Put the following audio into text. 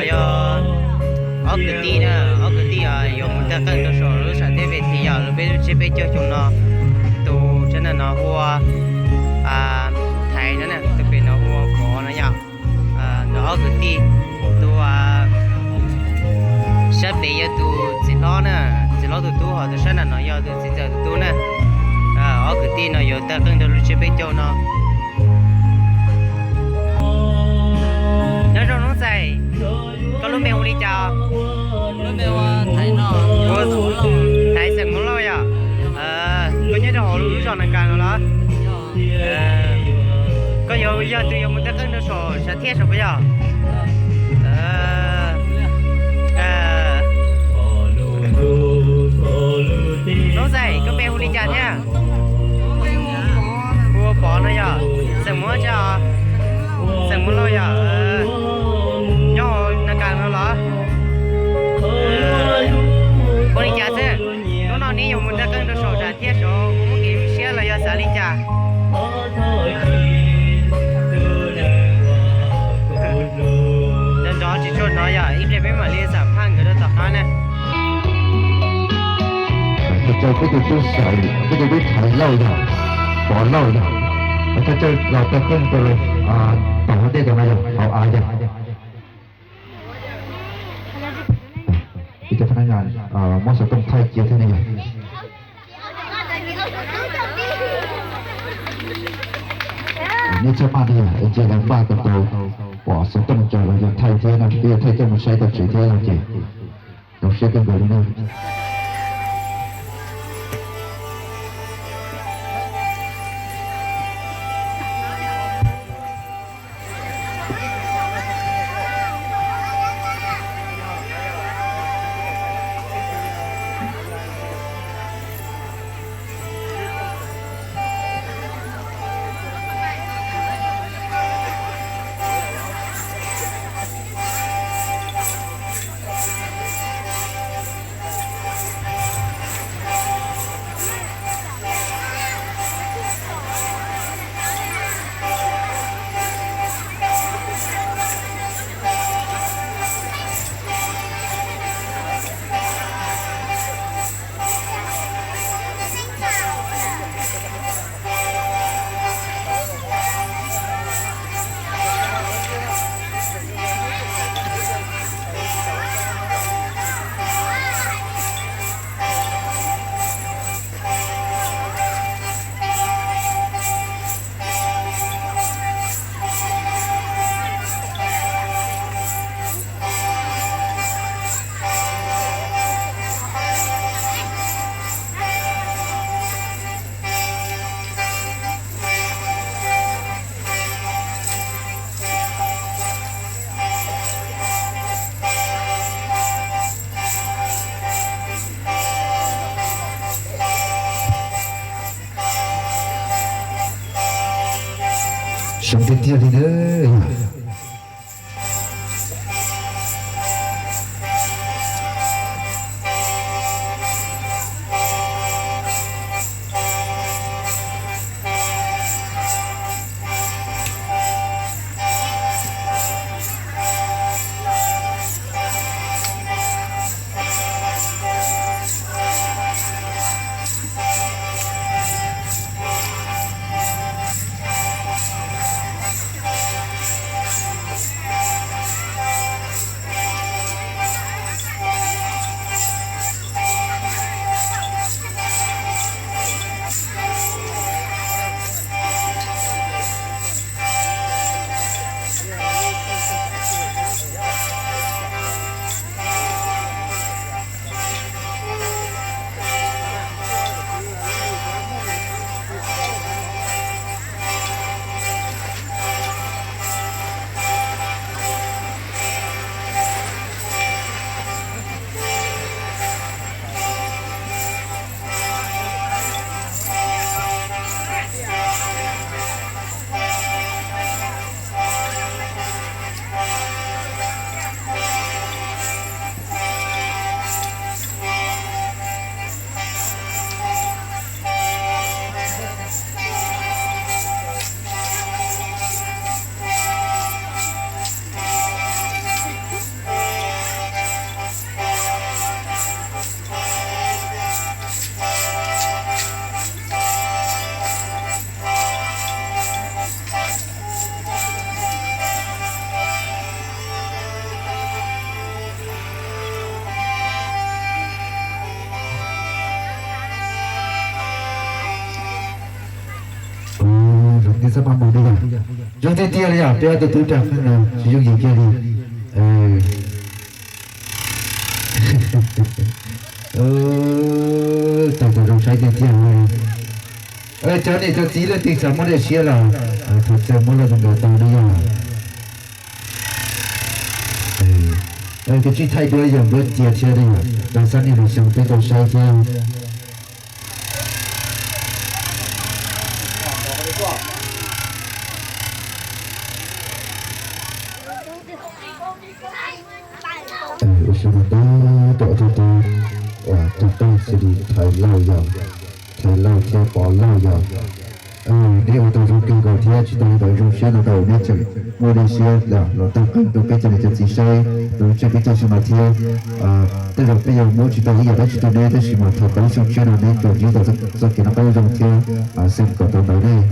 Yog ob kwv tij na, ob kwv tij yuav mus tawg qeej rau saum lub sam thiaj pem thiv yog lub peb lub tsiab peb caug xyoo no. Tus tshab na no hu ua Thaiv no, tus pem no hu ua Pov no yom. Nkawd ob kwv tij, tus sab pem yog tus txiv hlob na, txiv hlob tus tub, hos tus sab nram no yog tus txiv ntxawm tus tub na. Ob kwv tij no yuav tawg qeej rau lub tsiab peb caug no. Nyob zoo noob ntxhais, koj lub npe hu li cas? Thaiv xeem Hmoob Lauj yom. Koj nyob rau hauv lub zos Nas Kas no los? Koj yuav yog tus yuav mus tawg qeej rau saum sam thiaj saum puas yog? Noob ntxhais, koj npe hu li cas thiab? Hu ua Pov no yog. Xeem Hmoob tsi os? Xeem Hmoob Lauj yog. Nyob hauv Nas Kas no los? Ua li cas xwb, hnub no neb yuav mus tawg qeej rau saum sam thiaj saud muaj kev zoo siab los yog xav li cas? Nrov nrov tsis tshua hnov yog ib pliag peb mam li xam phaj nkawd rau tom qab na. Thov caw peb tus tub Xaiv, peb tus tub Thaiv Lauj yog, Pov Lauj yog, thov caw los tawg qeej rau tom hauv ntej tus no yog hauv av yog. Ib co phab nab nyas muab xov tooj thaij cia thiab ne yog. Nej txhob maj li, es cia lawv npaj kom tau pom xov tooj tso los yog thaij thiab no, twb yog thaij coj mus saib tau tsev thiab no ces zoo siab kawg nkaus li na. Zoo tiag tiag li nawb. Txhob maj mus li yom. Zoo tiag tiag li yom, peb ob tug tub rog qeej no tsis yooj yim kiag li. Tau tau zoo saib tiag tiag li. Cov niam cov txiv leej twg xav muab dej siab los thov caw muab lub npe tau li yom. Koj tsij thaij duab yog duab cia thiab li yom, rau xab niag lub xyoo peb tau saib thiab. Ua siab ntau tom tub tub, tub tub xws li Thaiv Lauj yog, Thaiv Lauj thiab Pov Lauj yog. Neb ua tau zoo kawg nkaus thiab tsis tas li ntawd zoo siab ntau ntau neb tseem muaj dej siab los tau qeej rau peb cov niam cov txiv saib rau lub tsheb peb caug xyoo no thiab. Tej zaum peb yuav muab tsis tau ib yam dab tsi rau neb tab sis mas thov kom lub xyoo tshiab no neb tsuas ntsib tau txoj kev noj qab nyob zoo thiab xeem kom tau ntawv nej.